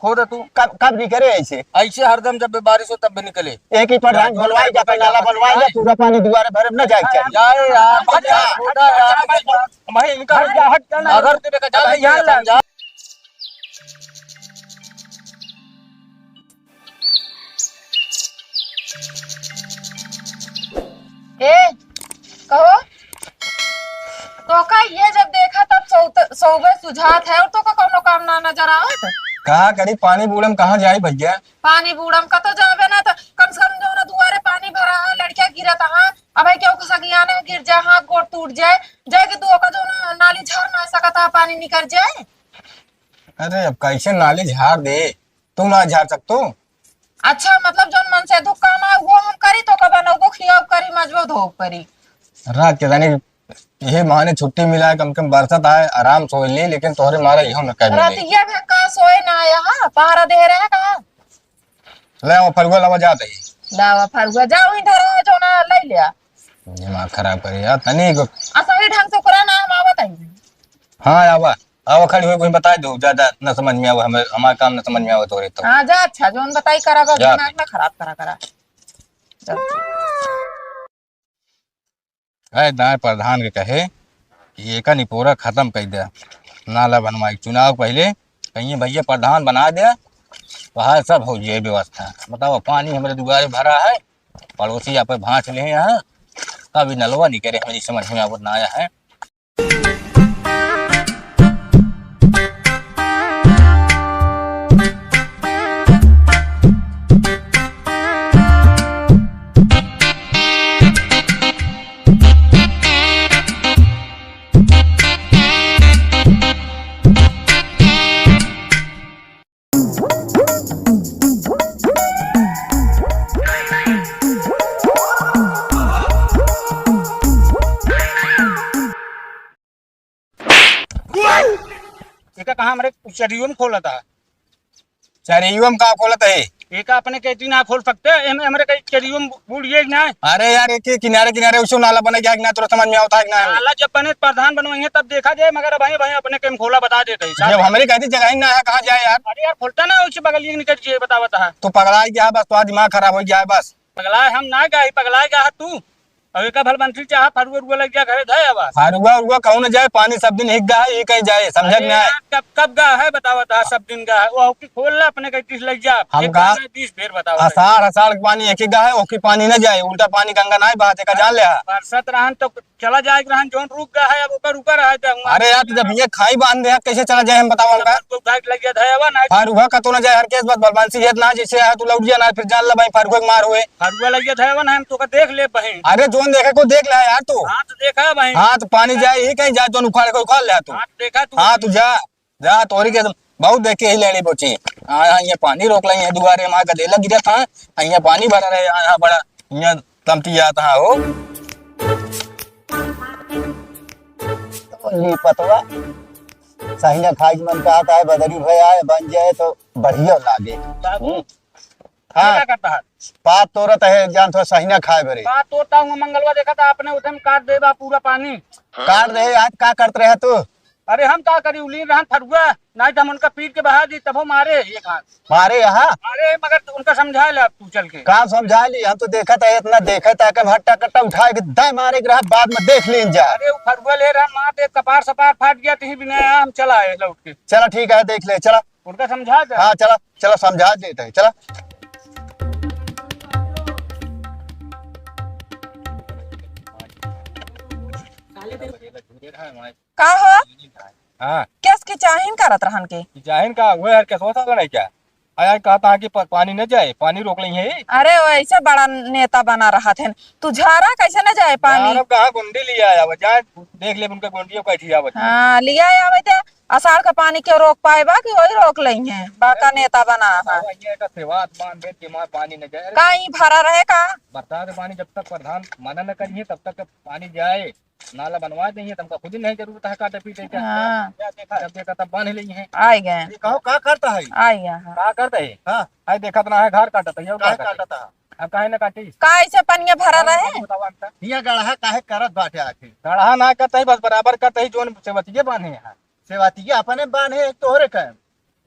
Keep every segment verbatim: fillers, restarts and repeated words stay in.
खोद तू। कब, कब निकरे ऐसे? ऐसे हरदम जब बारिश हो तब भी निकले। एक ही प्रधान जा, बनवाई जा, जा, नाला जा, बनवाई जा, जा। पूरा पानी दुआरे भरे न जाए के चाहिए। जा यार, हट जा, हट जा, हट जा, हट जा। भाई, इनका हट जा, हट जा ना। अगर तेरे का जान अब नहीं है, यार समझा। ए, कहो, तोका ये जब देखा तब सौत-, सौवे सुझात है और तोका कौनो काम ना नजर आवत? का करी, पानी बूड़म कहाँ जाई भैया? पानी बूड़म का तो जावे ना, तो कम से कम जो ना दुआरे पानी भरा है, लड़कियां गिरत हैं, अब है केहू के सगियाने गिर जाए, हाथ गोड़ टूट जाए, जाए के तू ओका जो ना नाली झाड़ ना सकत है, पानी निकर जाए। अरे अब कैसे नाली झाड़ दे, तू ना झाड़ सकतो? अच्छा, मतलब जौन मन से दुख काम आए, वो हम करी, तो कबा नौबो खियाब करी, मजबो धोब करी। रात के तनी यही बहाने छुट्टी मिला है, कम से कम बरसात आए, आराम सोए ले, लेकिन तोहरे मारे इहो न कह मिले। रतिया भर का सोए ना आया, हाँ, पहरा दे रहे का? ले आओ फरुआ, लावा जात है। लावा फरुआ, जाओ इधर आ, जो ना ले लिया। दिमाग खराब करे यार, तनी को। आ सही ढंग से ओकरा ना हम आवत है। हाँ, आवा, आवा, खड़ी होई, कोई बताई दो, ज्यादा न समझ में आवा, हमें, हमारा काम न समझ में आवा तोरे तो। हाँ, जा, अच्छा, जौन बताई करा, बस जा। दिमाग ना खराब करा, करा। जा। ए, दाएं प्रधान के कहे कि एका निपोरा खत्म कर दे, नाला बनवाई, चुनाव पहले कहीं भैया प्रधान बना दे, वहाँ सब हो जाए व्यवस्था। बताओ, पानी हमरे दुआरे भरा है, पड़ोसी यहाँ पे भांच ले हैं, यहाँ कभी नलवा नहीं करे, हमारी समझ में आवत ना आया है। एका कहाँ हमरे चरियो में खोलत है? चरियो में का खोलत है? एका अपने कैंटीन ना खोल सकते, एमे हमरे कहीं चरियो में बूड़िए ना। अरे यार, एक ही किनारे किनारे उसे नाला बने गया कि ना, तोरा समझ में आवता है कि ना? नाला जब बने प्रधान बनवाएंगे तब देखा जाए, मगर भाई, भाई अपने कहीं खोला बता देते हैं। जब हमरे कहती जगह ही ना है, कहाँ जाए यार? अरे यार, खोलता ना उसे बगलिए निकल जाए, बता, बता। तू पगला गया है बस, तो दिमाग खराब हो गया है बस। पगलाए हम ना गए, पगलाए गया है तू। अब एका भलबंसी चाहा फरुआ उरुआ लग जा घरे धए आवा। फरुआ उरुआ कहूँ न जाए, पानी सब दिन हिक गा है, ये कहीं जाए, समझत अरे ना है। यार, कब, कब गा है बतावत है, सब दिन गा है। वो ओकी खोल ला अपने कहीं तीस लग जा। हम एक गा-, बार में बीस बेर बतावत है। असाढ़, असाढ़ के पानी एक ही गा है, ओकी पानी न जाए, उल्टा पानी गंगा ना बहत है, का जान ले हा। बरसत रहन तो चला जाए रहन, जौन रुक गा है, अब ओकर ऊपर है, तो हुआं अरे यार, तो जब ये खाई बांध दे, कैसे चला जाए, हम बताओ हमका? तो उठा के लग गया था, ना। फरुआ का तो ना जाए, हर केस बात बलवान सी है ना, जैसे है, तू लौट गया ना, फिर जान ले भाई, फरुआ के मार हुए। फरुआ लग गया था, ना, हम तो का देख ले बहिन। अरे, जौन देखे को देख ले यार तू। हाँ, तो देखा बहिन। हाँ, तो पानी जाए ही कहीं जाए, जौन उखाड़ के उखाड़ ले तू। हाँ, तो देखा तू। हाँ, तू जा। जा, तोरी के बहुत देखे ही लेड़ी बोची। हाँ, हाँ, ये पानी रोक ले, ये दुआरे माँ गदेला गिरा था, हाँ, ये पानी भरा रहे, हाँ, हाँ, बड़ा, ये तमती जाता है हो। तो ये पतवा, सहिना खाई मन का आता है, बदरी भय आए, बन जाए तो बढ़िया लागे। बाबू, हम्म। हाँ। ये का करता है? पात तोरत है, जान थोड़ा सहिना खाए बरे। पात तोड़ता हूँ, मंगलवा देखा था आपने, उसे में काट दे बा पूरा पानी। काट दे, आज का करत रहे तू? अरे हम का करी, उलीन रहन फरुआ, नहीं तो हम उनका पीट के बहा दी, तबो मारे एक हाथ। मारे यहाँ? अरे मगर उनका समझा ले अब तू चल के। का समझा ली? हम तो देखत है, इतना देखत है कि हम हट्टा कट्टा उठा के दाएं मारे के रहा, बाद में देख लीन जा। अरे वो फरुआ ले रहा, मार दे, कपार सपार फाट गया, तही बिना हम चला आए लौट के। चला ठीक है, देख ले, चला। उनका समझा दे। हाँ, चला, चला, समझा देते हैं, चला। का हो? हाँ। केस की चाहिन करत रहन के? की चाहिन का? वो यार, केसवा साला नहीं क्या? आ यार, कहता है कि प-, पानी न जाए, पानी रोक लें है। अरे, वैसे बड़ा नेता बना रहा थे, तू झारा कैसे न जाए पानी? यार, अब कहाँ गुंडी लिया आया, वो जाए देख ले उनका गुंडियों का ठीक आवत है। हाँ, लिया आवे थे। आषाढ़ का पानी क्यों रोक पाए बा कि वही रोक लें हैं, बाका नेता बना है। अब ये का सेवा बांध दे कि मार पानी न जाए। का ई भरा रहे का? बरसात पानी जब तक प्रधान मना न करिए, तब तक पानी जाए। नाला बनवा देंगे, तुमका खुद ही नहीं जरूरत है काटे पीटे का। हाँ। क्या देखा? जब देखा तब बांध लेंगे। आइ गए। ये कहो का करता है? आइ गया, हाँ। का करता है? हाँ। आई देखत ना है, घर काटत है, ये काहे काटत है? काटत है? अब काहे ना काटी? का ऐसे पनिया भरा रहे? बताओ हमका। हियाँ गढ़ा काहे करत बाटे आखिर? गढ़ा ना करता ही, बस बराबर करता ही, जोन सेवतिये बांधे हैं। सेवतिये अपने बांधे, एक तोहरे का।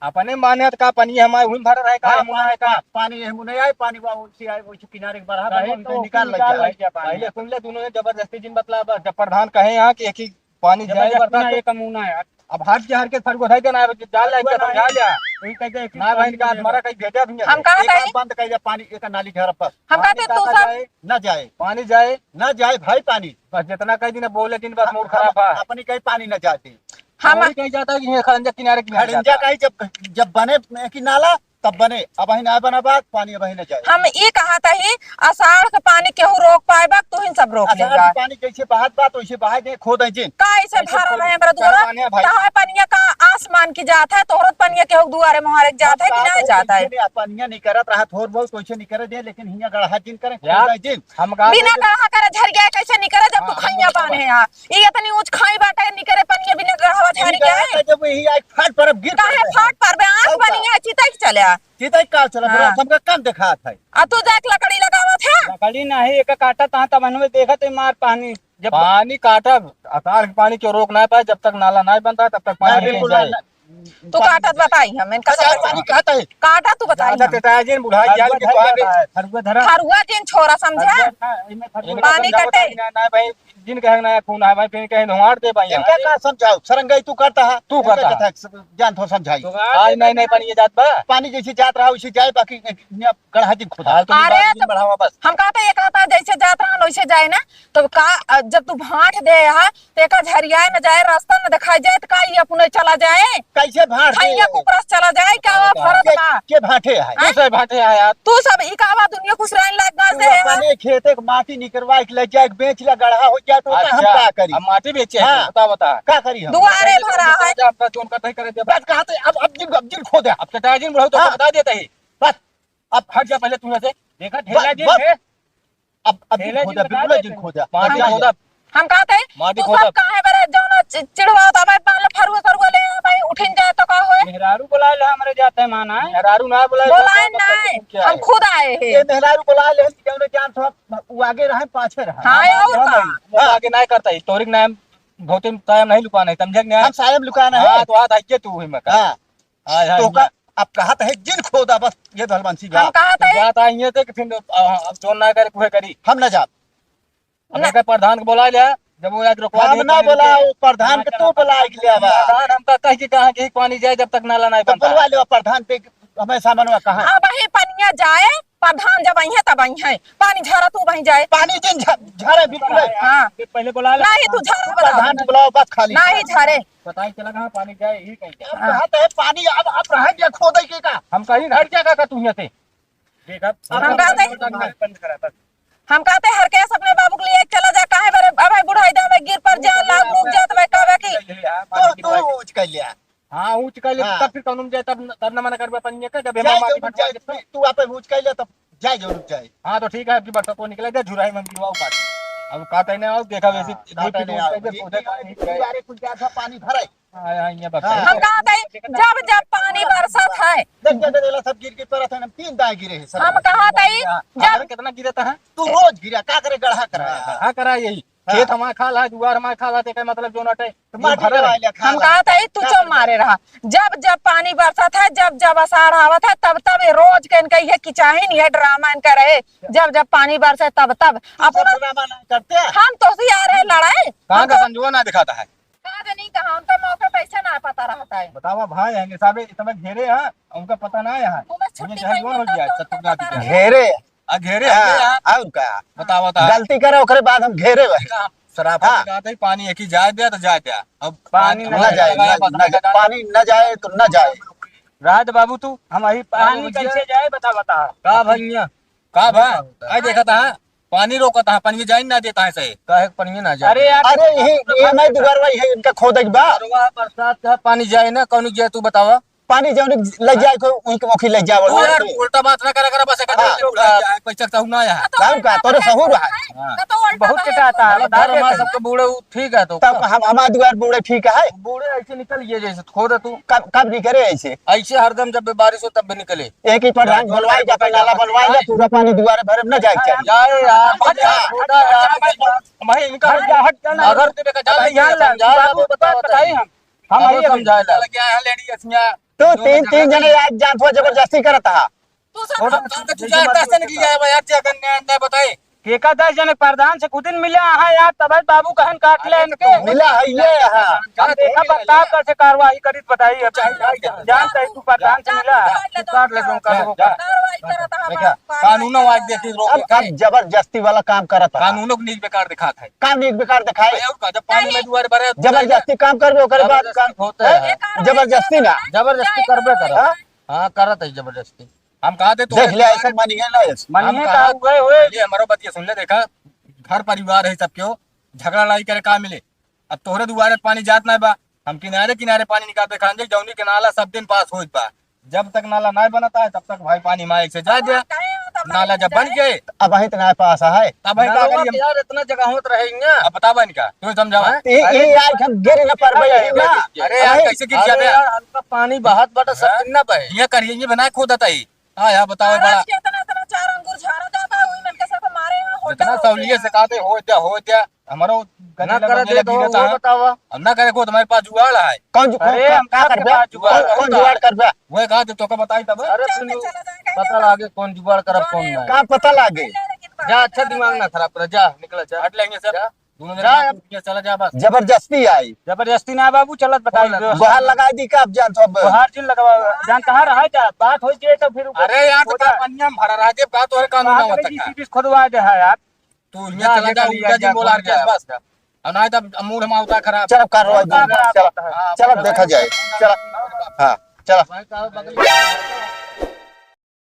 अपने माने त का पानी हमारे हुई भर रहे का, हाँ, मुना है का? पानी है, मुने आए, पानी वा उसी आए, उसी किनारे के बरहा कहे बने, तो उनसे निकाल ले जाए। पहले सुन ले, दोनों ने जबरदस्ती जिन बतला बा। जब प्रधान कहे यहाँ कि एक ही पानी जाए जबरदस्ती बरसात ना, में। एक मुना है। अब हाथ के हर के फरुआ है देना, अब जाल लाइके फरुआ समझा नहीं। लिया। वही कह दे कि ना भाई, पानी इनका नहीं हमारा कहीं भेजा भी नहीं। हम कहा एक था आध ही? बंद कर दिया पानी, एक नाली झरा बस। हम पानी कहते का तू का सब जाए? ना जाए। पानी जाए। ना जाए भाई पानी। बस जितना कह दिन बोले दिन बस मूड खराब है। अपनी कहीं पानी ना जाते। हम और कहीं जाता है कि ये खड़ंजा किनारे किनारे खड़ंजा जाता है। कहीं जब, जब बने कि नाला तब बने, अबहिं ना बना बात, पानी अबहिं ना जाए। हम ई कहत ही, आषाढ़ के पानी केहू रोक पाए बा, तू ही सब रोक आषाढ़ लेगा। के पानी जैसे बहात बा, तो वैसे बहाए दे, खोदे जिन। का ऐसे ऐसे भरल खोद-, है हमरा दुआरा? कहाँ पानी है भाई? कहाँ पनिया का आसमान की जात है, तोहरत पनिया केहू दुआरे मुहारे के जात है कि ना जात है? पनिया निकरत रहा थोर बहुत, वैसे निकरे दे, लेकिन हियाँ गढ़ा जिन करें, यार, खोदे जिन। हम कहा बिना था कि गढ़ा करे झरिया कैसे निकरे जब तू हाँ, खैया हम बांधे है? ई इतनी ऊंच खाई बाटे, निकरे पनिया बिना गढ़वा झारी के है? जब वही आज फाट पर अब गिर काहे पड़बे। फाट पर बे? आँख और का? बनी है, चिता के चले आ। चिता का चले, हाँ। बड़ा हमका कम देखात है। आ तू जाके लकड़ी लगावत है? लकड़ी नहीं, एक काटा तहाँ तब हमें देखत है मार पानी। जब पानी काटब, आषाढ़ के पानी के रोक ना पाए, जब तक नाला ना बनता है, तब तक पानी नहीं, नहीं बिल्कुल जाए। ना। तू काटत बताई हम, इनका अच्छा, सब पानी कहता है। काटा तू बताई ज्यादा हम। तेताए जिन बुढ़ाई फरुआ जाए कि धरा तोहरे जाता है, फरुआ धरा। फरुआ जिन छोरा समझा। फरुआ ना, इनमें फरुआ पानी समझावत कटे। है ना, ना भाई, जिन कहे ना खून है भाई, फिर कहे धुआर दे भाई। इनका का समझाओ? सरंगाई तू करता है। तू इनका करता है। कथा जान थो समझाई। आज नहीं, नहीं, पानी ये जात बा। पानी जैसे जात रहा, वैसे जाए, बाकी यहाँ गढ़ा जिन खोदा। हाँ, तो अरे, बात जिन तो बढ़ावा बस। हम कहते, ये कहता, जैसे जात रहा, वैसे जाए ना। तो का, अ, जब तू भांट दे है, तो एका झरियाए न जाए, रास्ता न दिखाई जाए, तो का ये अपने चला जाए? कैसे भांट दे? खैया कुकरस चला जाए, का हाँ, भरत के, बा? के भांटे है? हाँ? तू से भांटे है यार। तू सब ई का बा, दुनिया कुछ राइन लाग गा तू से है? अपने खेते के माटी निकरवा के ले जाए, बेच ले, गढ़ा हो जाए, तो हम अच्छा, का करी? अब माटी बेचे है, हाँ। बता, बता। का करी हम? दुआरे भरा है। जा, अपना जोन करते ही करे दे। बस कहा थे, अब, अब जिन, अब जिन खोदा। अब चटाई जिन बुढ़ऊ तो हाँ। बता देता ही। बस। अब हट जा पहले तू यहाँ से। देखा, ढेला बस, जिन बस। है। अब, अब जिन ठेला खोदा, जिन बता बिल्कुल दे जिन तू। खोदा। माटी हम, खोदा। हम कहत है, माटी तू खोदा। सब काहे बरे जौन चि-, चिढ़वावत हवे, मान लो फरुआ सरुआ ले आ भाई, उठिन जाए तो का होए? मेहरारू बुलाए ले हमरे जाते माना है। मेहरारू ना बुलाए तो बुलाए का मतलब नहीं, तुम क्या हम है? खुद आए हैं। ये मेहरारू बुलाए ले, जौन जान सब, वो आगे रहे, पाछे रहे। हाँ, हाँ, और हाँ का? भाई, वो हाँ। आगे नहीं करता है, तोरिक नाम भौतिक कायम नहीं लुकाना है, समझे कि नहीं? हम सायम लुकाना है। हाँ, तो हाथ आइए तू ही मका। हाँ। हाय, हाय, तो का, हिया। अब कहत है जिन खोदा बस, ये धलवंशी हम बात। कहत है। जात आई है तो कि फिर, आ, अब जोन ना करे, कुहे करी। हम ना जाब। अब ना। एकर प्रधान के बोला लिया, जब वो आज रोकवा हम दे, ना पानी बोला, रुके। वो प्रधान के ना, तू ना, बोला के लिया बा। प्रधान हमका कह के कहा कि पानी जाए जब तक नाला नहीं तो बनता। बोलवा लिया प्रधान पे, हमें सामानवा कहाँ? अब ही पनिया जाए, प्रधान जब आई है तब आई है, पानी झरा तू वहीं जाए। पानी जिन झ-, झरे बिल्कुल है। हाँ। पहले बोला ले। नहीं, तू झरा बता। प्रधान के बुलाओ बस खाली। नहीं झरे। पता ही चला कहाँ पानी जाए, यही कहीं जाए। अब हाँ। कहत है पानी, अब, अब रह गया खोदे के का? हम कहीं हट गया का, का तू यहाँ से? देख अब। हम कहते हैं बंद करा बस। हम कहते हैं हर केस अपने बाबू के लिए चला जा, काहे बरे, अब भाई बुढ़ाई दे में गिर पर जा, लाग लूक जात भाई कहबे कि तो तू ऊँच कर लिया। हाँ, ऊँच कर ले, हाँ। तब फिर कौनो में जाए, तब, तब न मना करबे अपन ये का, जब जाए हेमा माटी जरूर फटवा जाए, के तू, तू आपे ऊँच कर ले, तब जाए जरूर जाए। हाँ, तो ठीक है, अब की बरसात को निकले दे, झुराई में गिरवाओ पानी। अब काटे नहीं आओ, देखा हाँ, वैसे काटे दो तीन नहीं रोज आओ। पहले ये, पौधे ये, पानी ये, गए। ये कुल प्यासा पानी भरे। हाँ, हाँ, ये बता। हाँ। हम कहत है, जब, जब पानी बरसत है। देख, देख, देख, सब गिर गिर पड़त है, हम तीन दाएं गिरे हैं, सब। हम कहत है, हाँ, जब अरे कितना गिरता है? तू रोज गिरा, का करे, गढ़ा करा। हाँ, हाँ, करा यही। हाँ। खेत हमार खाल है, दुआर हमार खाल है, तेकर मतलब जो नटे, तो माटी भरल है। दवाई ले खा हम ला। कहत है, तू का चुप करे? मारे रहा। जब जब पानी बरसत है, जब जब आषाढ़ आवत है, तब तब ये रोज के इनका ये किचाहिन, ये ड्रामा इनका रहे। जब जब पानी बरसे, तब तब। तू अपना सब ड्रामा ना करते। हम तो से आ रहे लड़ाई। कहाँ हम का तो संजुआ ना दिखाता है? का जानी कहाँ, उनका मौका पैसा ना पता रहता है। बतावा भाई, हैं, साबे इतना घेरे हैं, उनका पता ना है। वो बस छुट्टी हमें चाहे पाई जोन हो तो गया, उनका सब पता रहा। घेरे। आ, घेरे हाँ, हमरे यहाँ। और का? बतावा, बतावा। गलती करे, ओकरे बाद हम घेरे भाई। का हम शराफत हाँ। से कहत है, पानी एक ही जाए दिया तो जाए दिया। अब पानी आज ना हमारे जाए, लगाया ना, बस ना लगा जाए, पानी ना जाए तो ना जाए। राज बाबू तू, हम अही पानी पानी कैसे जाए? जाए, बता, बता। का भैया? का भा? बताओ, बताओ। आज देखा था, पानी रोका था, पानी जाए ना देता है सही। काहे पानी ना जाए? अरे यार, अरे, ये, ये नहीं दुआरवा है, इनका खोदे के बा। दुआरवा बरसात का पानी जाए ना, कौन जाए तू बतावा? पानी जौन लग जाए, कोई उनके मुखी लग जाए, तू यार, उल्टा बात ना करा, करा, बस एक हाँ। आदमी उठा जाए, पैसा चाहू ना आया। काम का, तोरे सहूर है। हाँ। बहुत चटाता है, मतलब बता घर देते हमारे हैं। सबके बूढ़े उ-, ठीक है तो तब का? हम, हमारे दुआर बूढ़े ठीक है। बूढ़े ऐसे निकल गए जैसे खोद तू। कब, कब निकले ऐसे? ऐसे हरदम जब बारिश हो तब भी निकले। एक ही प्रधान बोलवाई जा, नाला बनवाई जा, पूरा पानी दुआरे भरे में न जाए के चाहिए। जाए यार, हट जा, हट जा, हट जा, भाई, इनका हट जा, हट जा ना। अगर तू बेटा जान ले, जान ले, समझा ले, बाबू, बताओ, बताई हम। हम अरे अभी समझाए ला। लग गया है लेडी असमिया। तू तीन, तीन जने यार जान थो जबरदस्ती करत हा। तू सब छोटा हम तो तुझे दस जने की जाए यार, क्या करने आंदा है बताए। केका दस जने प्रधान से खुद ही मिला है यार, तब बाबू कहन काट ले इनके। मिला है ये यहाँ। हम देखा बता कैसे कार्रवाई करित बताई। अब जान तै तू प्रधान से मिला है। तू काट ले, तुम काट लो, काट। कार्रवाई करत है हमारे ऊपर। कानून आज देखी रोक अब, अब जबरदस्ती वाला काम करत है। कानूनों को नीक बेकार दिखात है। काम नीक बेकार दिखाए। अरे और का, जब पानी में दुआरे भरे जबरदस्ती काम करबे, ओकर बाद काम होता है। जबरदस्ती ना। जबरदस्ती करबे करा। हाँ? हाँ, करत है जबरदस्ती। हम कहा थे तो देख ले, ऐसा मानिए ना, ऐसे। मानिए हम का कहा, हुए, हुए। ये हमारा बात ये सुन ले, देखा, घर परिवार है सबके, झगड़ा लड़ाई करे का मिले। अब तोहरे दुआरे पानी जात ना बा, हम किनारे किनारे पानी निकालते खान दे, जौनी के नाला सब दिन पास होत बा। जब तक नाला ना बनता है, तब तक भाई पानी माइक से जाए दे। नाला जब बन गए, अब वहीं तो ना पास है। तब भाई का करिए हम? यार, इतना जगह होत रहे इहाँ। अब बतावा इनका, तू समझावा। हाँ? ये, ये यार, हम गिर ना पारबे, अरे, यही ना। अरे यार, अरे, कैसे गिर अरे जाबे? यार, हल्का पानी बहत बाटे, सब हाँ? दिन ना बहे। ये करिए, ये बना खोदत है। हाँ यार, बताओ अरे, बड़ा। इतना, इतना चार अंगुर झाड़ा जाता है, वही मन के सब मारे हैं, होता इतना है। सौलिये से कहते, हो जा, हो जा। हमारो गले ना लगा करे मेले दे तो गिरे वो था। बतावा। अब ना करे को तुम्हारे पास जुगाड़ है। कौन जु-, अरे, कौन, हम का सबके करबे? पास जुगाड़ कौन, है। कौन जुगाड़ करबे? वो कहा तो तोका बताई तब। अरे, चल, सुन, चला जाए, पता लागे कौन जुगाड़ करब, कौन नहीं। का पता लागे? जा, अच्छा दिमाग ना खराब कर, जा, निकल, जा। हट लेंगे सब। जा। दोनों जने जा, बात अब करके चला जा बस। जबरदस्ती आई। जबरदस्ती ना बाबू, चलत बताई कौन दो। गुहार लगाई दी का आप जान तो अब? गुहार जिन लगवा, जान कहाँ रहा जा, बात हो जाए तो फिर अरे यार, तो हो का जाए। पनिया में भरा रहा, जब का तोहरे कानून बात ना नहीं, होता का? जीसीबी से खोदवा दे है यार। तू इहाँ जा, चला जा, निकल उल्टा जा, जी बोला कौन के जा? बस। अब ना तो अब मूड हमारा होता खराब। चल, अब कार्रवाई होता दूंगा। खराब चल, होता है। हाँ, चल, अब देखा जाए। चल, हाँ, चल। भाई साहब, बगल में